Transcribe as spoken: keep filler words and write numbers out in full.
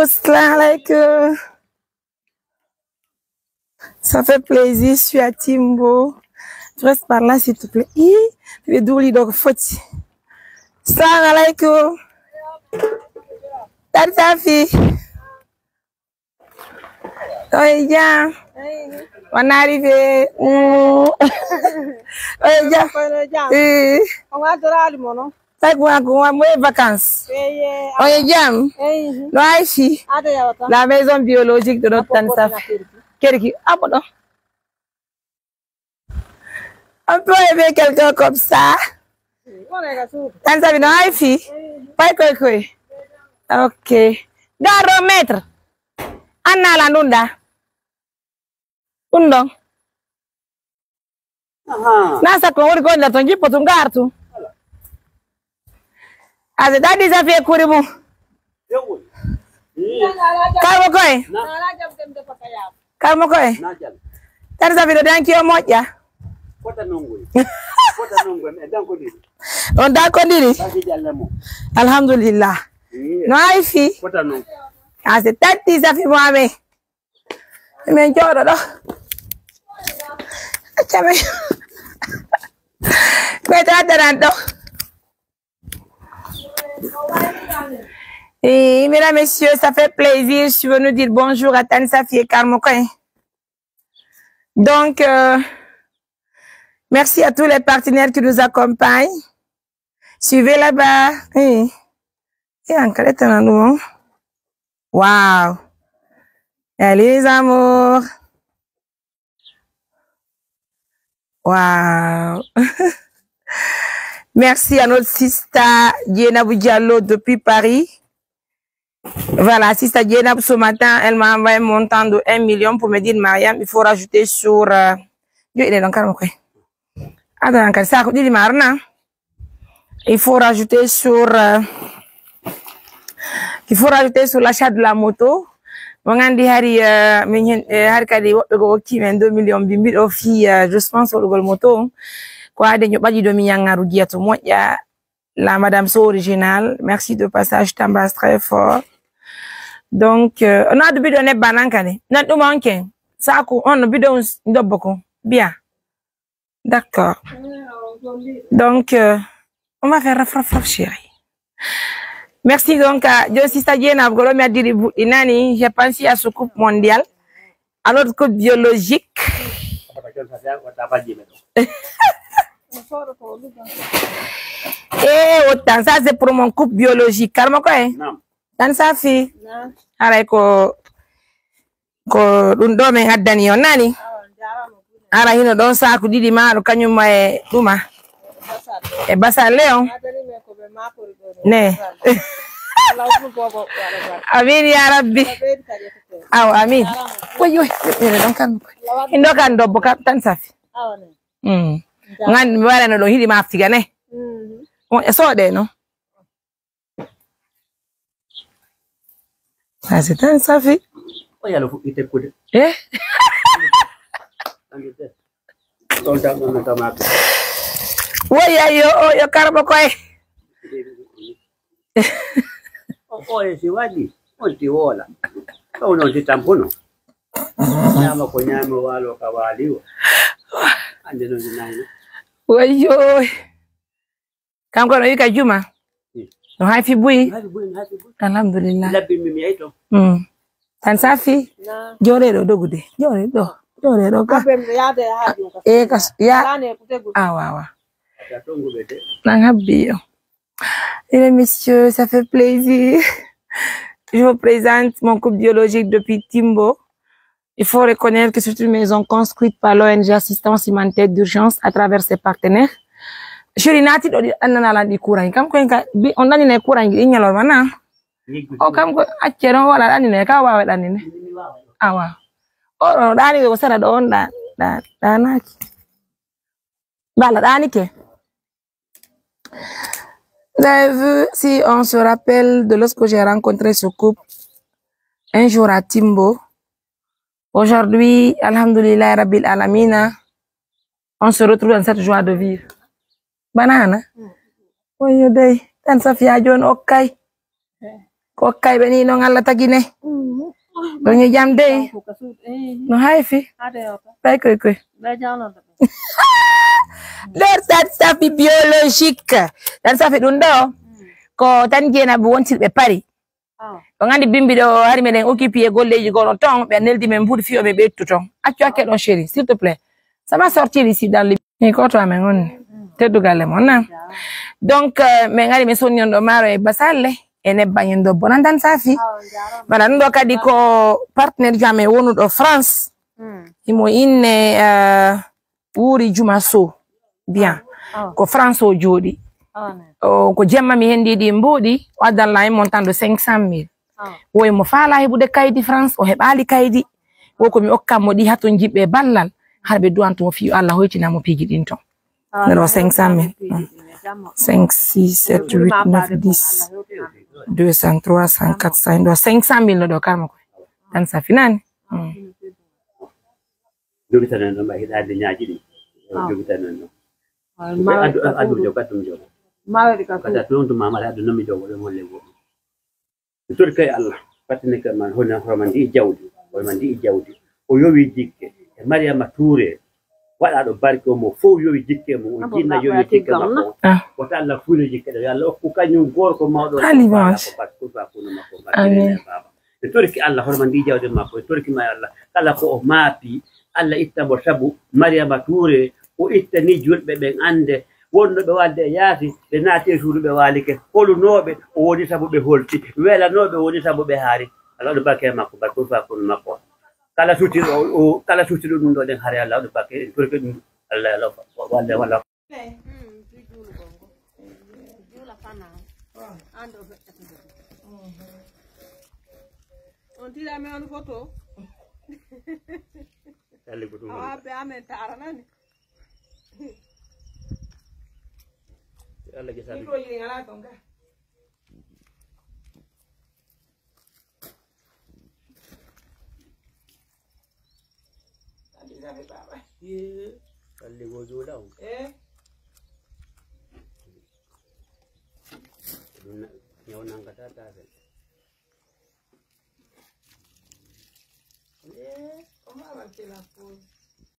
Salam alaikum. Ça fait plaisir, je suis à Timbo. Tu restes par là, s'il te plaît. Ih, ɓe duuli ɗo ko foti. Salam alaikum. Tati Safi. Oye jam. On arrivé. Mm. Oye jam. Kono jam. Eh. On addoraali mo non. Tawi ko wan, ko wan moye vacances. Eye, on e jam? Eye. No Aifi? Ada yawata. La maison biologique de notre Tani Safi. Kerki. Abo ɗo. On peut aimer quelqu'un comme ça. Tani Safi no Aifi? Pay koy koy. Ok. Garo maître. Anna la nunda. Ɗun ɗon. Ahaa. Na sakko woni ko nder ton, jippo tun, gaar tun. Ase Tati Safi e kuri mum. Yawwa. Ii. Karmo koye? Na. Karmo koye? Na jam. Tati Safi no danki o moƴƴa. Fota non ngoy. Fota non ngoy. E danko diri. On danko diri? Baki jalle mo. Alhamdulillah. Ii. No Aifi? Fota non. Ase Tati Safi mo ame. Men jooɗo ɗo. Acca men. Men to addanan ɗo. Eh, mesdames, messieurs, ça fait plaisir. Je veux nous dire bonjour à Tani Safi et Karmo Koy. Donc, euh, merci à tous les partenaires qui nous accompagnent. Suivez là-bas. Eh, eh, ankara tana ɗum. Wow. Et les amours. Wow. Merci à notre sista Dieynaba Diallo depuis Paris. Voilà, sista Dieynaba, ce matin, elle m'a envoyé un montant de un million pour me dire, Mariam, il faut rajouter sur, euh, yo ine ɗon kala mo koy. Attends, kadi saako ɗiɗi ma arna. Il faut rajouter sur, euh, il faut rajouter sur l'achat de la moto. Mo nganndi hari, euh, min hen, euh, hari kadi woɓɓe go okki men deux millions mbi mbiɗo fii, euh, je pense waɗugol moto on. Ko ade nyo ɓaɗi ɗo mi yangaru giya to moƴƴa. La madame so original, merci de passage, t'embrasse très fort. Donc, euh, on a de bidon ne banan kane. Nan ɗum on ken. Saako on no bidon dobbo ko. Bien. D'accord. Donc, euh, on va faire raf, raf, raf, chérie. Merci donc à John Sista Diena, Golo Miadiri Inani. J'ai pensé à ce couple mondial, à notre couple biologique. Eh, autant, ça c'est pour mon couple biologique. Karmo Koy? Naam. Tani Safi? Naam. Haray ko Ko ɗum ɗo min addani on, nani? Awa, on jaaraama buy. Ara hino ɗon saaku ɗiɗi maaɗo, kañum ma e ɗuma. E basalle on. Maa dani men ko ɓe maakori ɗo ɗo. Ne. Basalle. Alla hokku bobo waɗa barka. Amin ya rabbi. Alla ɓeydi kadi e ko. Aw, amin. Jaaraama buy. Woy, woy, woy, ɗon kan. Lawan. Indo kan dobbo kam tan safi. Awa ne. Mm. Jaaraama. Ngan mi waɗano ɗo hiɗi ma figa ne. Mm. On e soɗe no. Ah, c'est un safi. O yalo fuɗɗi tekkude. Eh? Ɗon tan ɗon no tamaaka. Woy, ayyo, o yo karmo koye. O, o e si waɗi, on ti woola. Ɗo non ti tampuno. Ñaama ko ñaami, waalo ka waali o. Ande non ti nayno. Wayyo. Kanko no yiɗi ka juma. Mm. No hay fi buy. No hay fi buy, no hay fi buy. Alhamdulillah. Labbi mi, mi yahi to. Mm. Tan safi. Na. Jooɗe ɗo dogude. Jooɗe ɗo. Jooɗe ɗo ka. Abem yaade ha ɗum ka. E ka s-, ya. Lane ko degu. Awa, awa. Ata tongu ɓe de. Nan habbi yo. Eh, messieurs, ça fait plaisir. Je vous présente mon couple biologique depuis Timbo. Il faut reconnaître que c'est une maison construite par l'O N G Assistance Humanitaire d'Urgence à travers ses partenaires. Chéri naati ɗo ɗi annana lan ɗi courant. Kam ko en ka, bi, on ɗanina e courant ɗi ñalorma na. O kam ko acce ɗon wala ɗanine, ka wawa ɗanine. Awa. O ɗo ɗani ko sera ɗo on ɗa, ɗa, ɗanaki. Bala ɗanike. Vous avez vu, si on se rappelle de lorsque j'ai rencontré ce couple, un jour à Timbo, aujourd'hui, Alhamdulillah Rabbil Alamina, on se retrouve dans cette joie de vivre. Banana. Woyo dey, tan Safiya jooni okkay. Ko kayɓe ni non Allah tagi ne. Ɗon e jam dey. No hayfi. Ɓay koy koy. Nder tan safi biologique. Tan safi ɗum ɗo. Ko tan jeenaɓe wontirɓe Paris. On andi bimbi ɗo hari meɗen occupé e golleji gono ton, ɓe neldi men mbuɗi fiyo ɓe ɓettu ton. Accu hakke ɗon chéri, s'il te plaît. Ça va sortir ici dans le. Ni ko to amen on. Teddugal e mon na. Donc, euh, min ngari min sonni on ɗo maaro e basalle, e nebban en ɗo bonandan safi. Wala ɗum ɗo kadi ko partenaire jam e wonuɗo France. Himo inne, euh, Wuri Juma Sow. Bien. Ko France o jooɗi. O, ko jemma mi hendi ɗi mbuuɗi, o addan la en montant de cinq cent mille. Woy mo faala heɓude kaydi France, o heɓaali kaydi. Wo ko mi okkan mo ɗi hatun jiɓɓe ballal, har ɓe duwanto mo fiyu Allah hoytina mo piiji ɗin ton. Numéro cinq cent mille. Cinq, six, sept, huit, neuf, dix, deux cent, trois cent, quatre cent, ɗo cinq cent mille no ɗo karma koy. Tan sa finani. Jogitanen ɗon, ɓay hiɗa andi ñaaji ɗin. Jogitanen ɗon. Adu, adu, jogo, adu, jogo. Kata ɗon to mama, adu, nomi jogo, ɗon holle goɗɗum. Mi torike Allah, fattini ka man, hono, hono man ndi jawdi, hono man ndi jawdi. O yowi jikke, e Mariama Touré, waɗaɗo barke o mo fow yowi jikke mum, o jinna yowi jikke makko. Wota Allah fuuno jikke ɗo, yo Allah okku kañum gorko mawɗo. Ali Bange. Ko barke, ko fa kuno makko, barke. Amin. Baba. Mi torike Allah, hono man ndi jawdi makko, mi torike ma Allah, kala ko o maapi, Allah itta mo sabu Mariama Touré, o ittani julɓe ɓen annde wonno ɓe walde e yaasi, ɓe naati e suudu ɓe waalike, holunooɓe o woni sabu ɓe holti, welanooɓe o woni sabu ɓe haari. Allah waɗu barke e makko, barke ko fa kono makko. Kala suuti o, o, kala suuti ɗum ɗo ɗen haare Allah waɗu barke, en torke ɗum Allah, Allah, walla, walla. On tira men on photo. Awa be amen taranani. Allah je sabi. Ko yiri ngala ton ka. Andi sabi baba. Ye. Kalli go jola on. Eh. Ɗum na-, ñaw nangata taafel. Eh, o ma wal kila ko.